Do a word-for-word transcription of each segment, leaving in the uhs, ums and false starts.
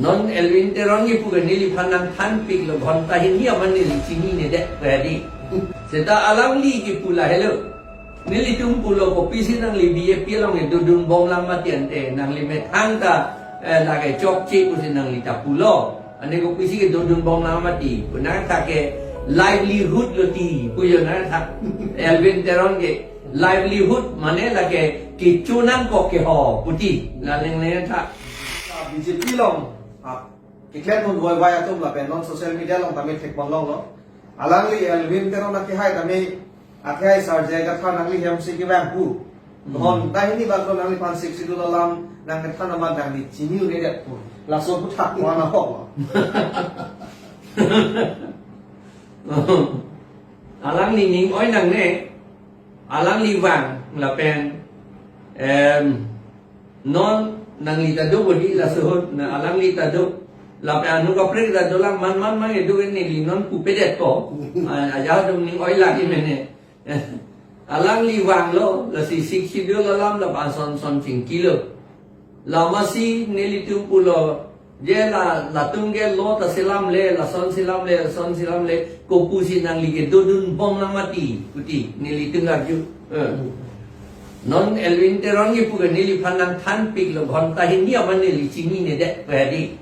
Non Elwin Teron kipu ke neliphan nangthanpiklo, ghonta hini amat neli chinine det padi. Seta alangli kipu lahelo. Nelitum pulo kopisi nangli B J P along kedodun bomlang mati ante, nangli methang ta, eh, lake chokche pusi nangli ta pulo. Ane kopisi kedodun bomlang mati. Pu nangthak ke livelihood lo ti, pu jo nangthak. Elwin Teron ke livelihood mane lake kecho nangkok ke ho, puti. Laling nangthak. B J P along, ah, keklem nunvoivai atum lapen non social media along tame thekponlonglo. Alangli Elwin Teron akehai tame, akehai sarje katha nangli hemsi kevang pu. Hmm. Ghonta hini bak lo nangliphan Sixth Schedule alam nangkethan amat nangli chini un-edet pu. Laso aphuthak ko-an ahoklo. Alangli ning oi nangne, alangli vang lapen, em, non nangli ta do bodi laso ahut, na alangli ta do. Lapen anut kaprek ta dolang, man man man kedo ke neli non pupedet ko. Ah, ajahak dum ning oi lagi mene. Alangli vanglo, lasi Sixth Schedule alam lapen ason son chingkilo. Lamasi nelitum pulo, je la, latum ke lo ta selamle, lason selamle, lason selamle, kopusi nangli kedodun bomlang mati, puti, nelitum arju. Eh. Non Elwin Teron kipu ke neliphan nangthanpiklo, ghonta hini amat neli chinine det padi.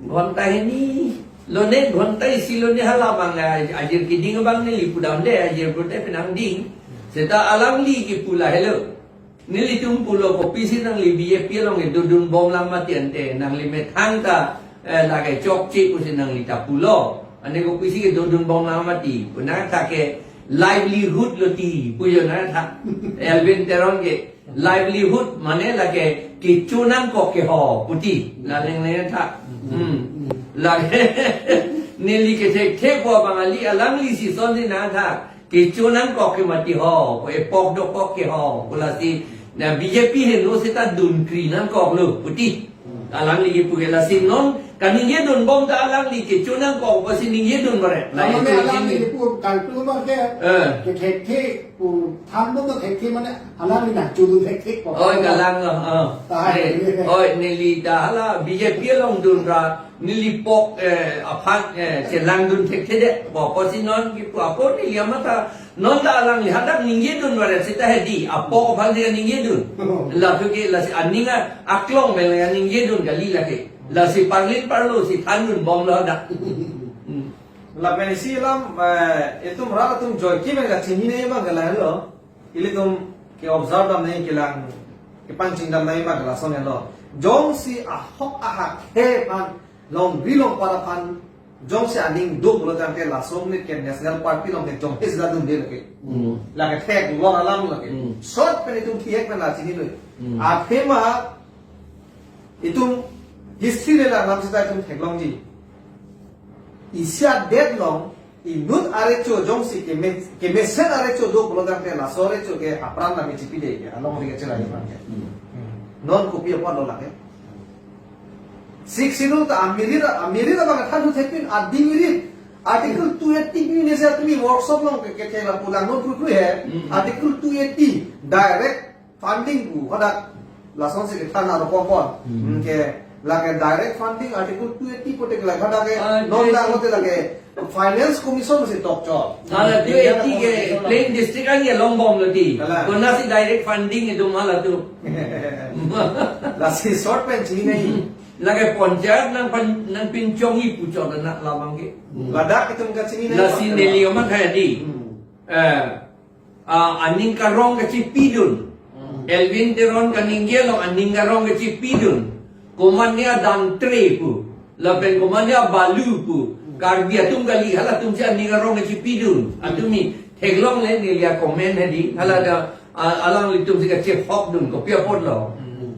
Ghonta hini lone, ghonta isi lone hala abang, eh, ajir keding abang neli pudamde, ajir pute penang ding. Seta alangli kipu lahelo. Nelitum pulo kopisi nangli B J P along kedodun bomlang mati ante, nangli methang ta, eh, lake chokche pusi nangli ta pulo. Ane kopisi kedodun bomlang mati. Pu nangthak ke livelihood lo ti, pu jo nangthak. Elwin Teron ke livelihood mane lake kecho nangkok ke ho, puti. Laling nangthak. Hmm. Lake neli kethekthe pu abang kali, alangli si son si nangthak. Kecho nangkok ke mati ho, ko epok dokok ke ho, ko lasi, na B J P henlo seta dunkri nangkoklo, puti. Alangli kipu ke lasi non, kaningje dun bom ta alangli kecho nangkok, ko si ningje dun baret. La Namane itu alangli ini. Kipu kaltu ma ke, Eh. Kethekthe, pu than bom ta thekthe mane, alangli nangchodun thekthe ko. Oi, kalang, oh, oh. Tahai. Eh, oi, neli ta hala B J P along dunra, neli pok, eh, aphan, eh, chelangdun thekthedet. Pok kosi non kipu apot neli amat ta, non ta alangli hadak ningjedun baret seta hedi. Apok aphan si ningjedun. Lapu ke lasi aning aklong mele ningjedun kali lake. Lasi parlin parlo si thandun bomlo hadak. Hmm. Lapen isi alam, eh, itum rat atum joike men kachinine ma ke lahenlo. Ilitum ke-observe dam nangji, kelang kepangcheng dam nangji ma ke lason helo. Jongsi ahok ahak he aphan, longri longpat aphan, jongsi aning do pulo tangte laso amonit ke National Party along ke jong his la dunde lake. Hmm. Lake theklong alam lake. Hmm. Short pen itum thihek pen la chinilo. Hmm. Athema itum history le la alam seta itum theklongji. Isi adet along inut arecho jongsi keme-, kemesen arecho do pulo tangte laso arecho ke apran nangchipide ke, alongri kachelai apran ke. Hmm. Non kopi apotlo lake. Sixth Schedule ta amirit, amirit abang than thu thekpin, adi mirit. Article two eighty pi nese tumi workshop along ke, kethe lapu langnon krukru he. Hmm. Article two eighty direct funding pu hadak lason si kethan aro kokon. Hmm. Hmm, ke lake direct funding Article two eighty pote ke lake hadak ke Ah, non dak pote lake Finance Commission si tokchor. Hala two eighty ke plain district an ke longbomlo ti. Hala. Konasi direct funding itum hala tu. Lasi short pen chinine. Lake panchayat nangpan, nangpinchongji puchot na labang ke. Hmm. Ladak itum kachinine. Lasi neli amat hai di. Hmm. Eh, ah, aning karong kachipidun. Hmm. Elwin Teron kaningje along aning karong kachipidun. Komatne adang tre pu. Lapen komatne abalu pu. Karbi atum kali, halatum si aning karong kachipidun. Hmm. Atumi theklongle neli a-comment hedi. Hala ta, ah, alanglitum si kachehokdun. Kopi apotlo. Hmm.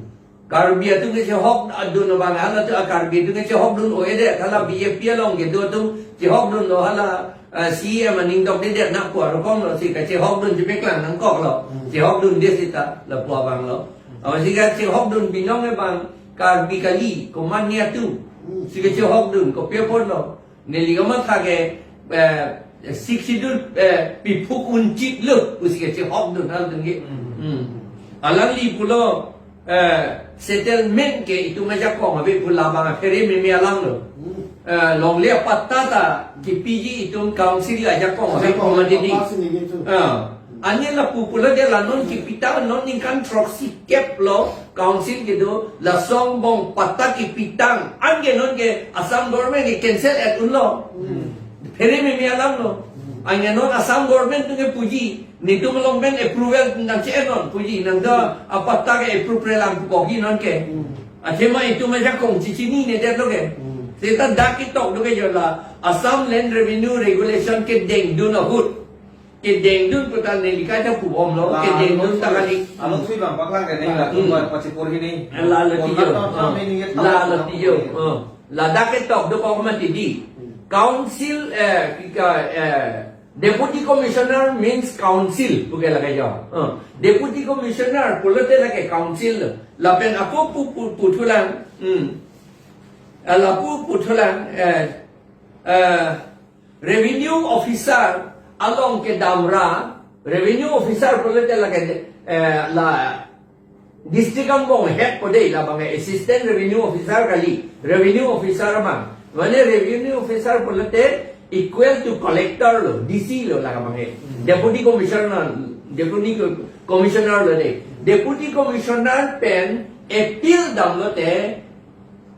Karbi atum kachehokdun abang hala tu, ah, Karbi atum kachehokdun o-edet, hala B J P along kedo atum chehokdunlo, hala, ah, C E M aning dokdedet nangpu arokom lo si kachehokdun chepeklang nangkoklo. Hmm. Chehokdunde seta lapu abanglo. Hmm. Amatsi kachehokdun binong abang Karbi kali, komatne atum. Hmm. Si kachehokdun, kopi apotlo. Neli kamatha ke, eh, Sixth Schedule, eh, piphuk unchitlo, pusi kachehokdun halatum ke. Hmm. Hmm. Alangli pulo, Eh, settlement ke itum ajakong ave pu labang aphere meme alam lo. Hmm. Eh, longle apatta ta kipiji itum council ajakong ave pu mati di. Apatta sini gitu. Eh, ane lapu pulo dia la non kipitang non ningkan throksi kep lo council kedo, lason angbong patta kipitang. Anke non ke Assam government ke cancel et unlo. Hmm. Phere meme alam lo. Hmm. Anke non Assam government atum ke puji, netum along pen approval nangche-en non puji, nang do apatta ke approve-re lang pu kogi non ke. Hmm. Athema itum ajakong chichinine det lo ke. Hmm. Seta dak ketok do ke jo la Assam Land Revenue Regulation kedengdun ahut. Kedengdun puta nelika ta pubom lo, kedengdun ta kali. Alo thui bang paklang ke neng la. Hmm. Tumba pachi por hini. La lo tijo. Kona ta, ah, meaning ye la lo tijo. Ah. Ladak ketok dokok mati di. Hmm. Council, eh, kika, eh, Deputy Commissioner means council, puke lake jo. Ah. Deputy Commissioner pulote lake council. Lapen ako pu, pu, puthulang. Hmm. Eh, lapu puthulang, eh, eh, Revenue officer along kedam ra, revenue officer pulote lake, eh, la district angbong head po dei, labang assistant revenue officer kali, revenue officer abang. Mane revenue officer pulote equal to collector lo, D C lo labang. Hmm. Deputy commissioner, deputy co-, commissioner lo dei. Deputy commissioner pen appeal damlote,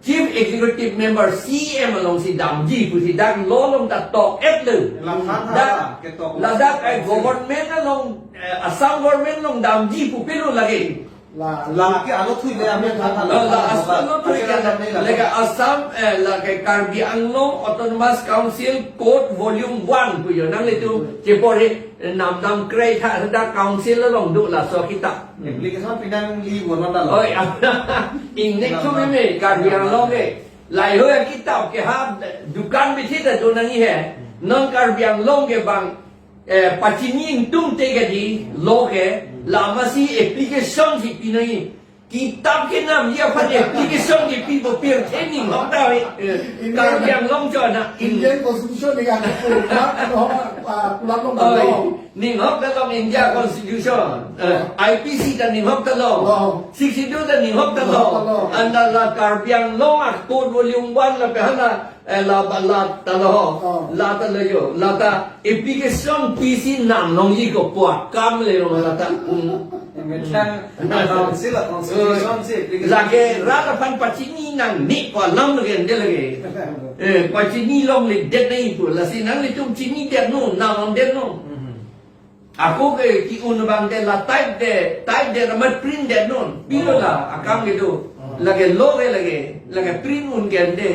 Chief Executive Member, C M alongsi damji pusi dak law along ta tok et lo. Lam khan dak, ha, ketok ladak, eh, government along, eh, Assam government along damji pu pilo lake. La, la ke alo thui le amen khan, la, la, la, Assam alo thui ke la, la, la, lake Assam, eh, lake Karbi Anglong Autonomous Council Code Volume one pu jo, nanglitum chepore, eh, nam dam krei tha, dak council along do laso akitap. Application pinangli bonon ta lo. Oi, ingnek thu meme, Karbi Anglong ke. Lahei akitap ke ha dukan bithi ta do nangji he. Non Karbi Anglong ke bang, eh, pachini ingtung te kedi lo ke, la masi application si pi nangji. Kitap kenamji aphan application kipi bo pirthe ning hok ta, eh, Karbi Anglong chona. Indian Constitution ni kan, ah, ah, pulang long. Oi. Ning hok ta long India Constitution. Eh, I P C ta ning hok ta long. Long. Sixty-two ta ning hok ta long. Long, long. Anta la Karbi Anglong a Code Volume one lapen hala, eh, la ba la ta lo. Oh. La ta lo jo. La ta application pisi nang nongji ko pu akam le long la ta. Hmm. Methang council a constitution si application. Lake rat aphan pachini nangne pu alam lake ante lake. Eh, pachini longledet nangji pu. Lasi nanglitum chinidet non, nang longdet non. Mhm. Ako ke ki-un abang te la type de, type de amat print det non. Pilo la akam kedo. Oh. Lake lo ke lake, lake print un ke ante.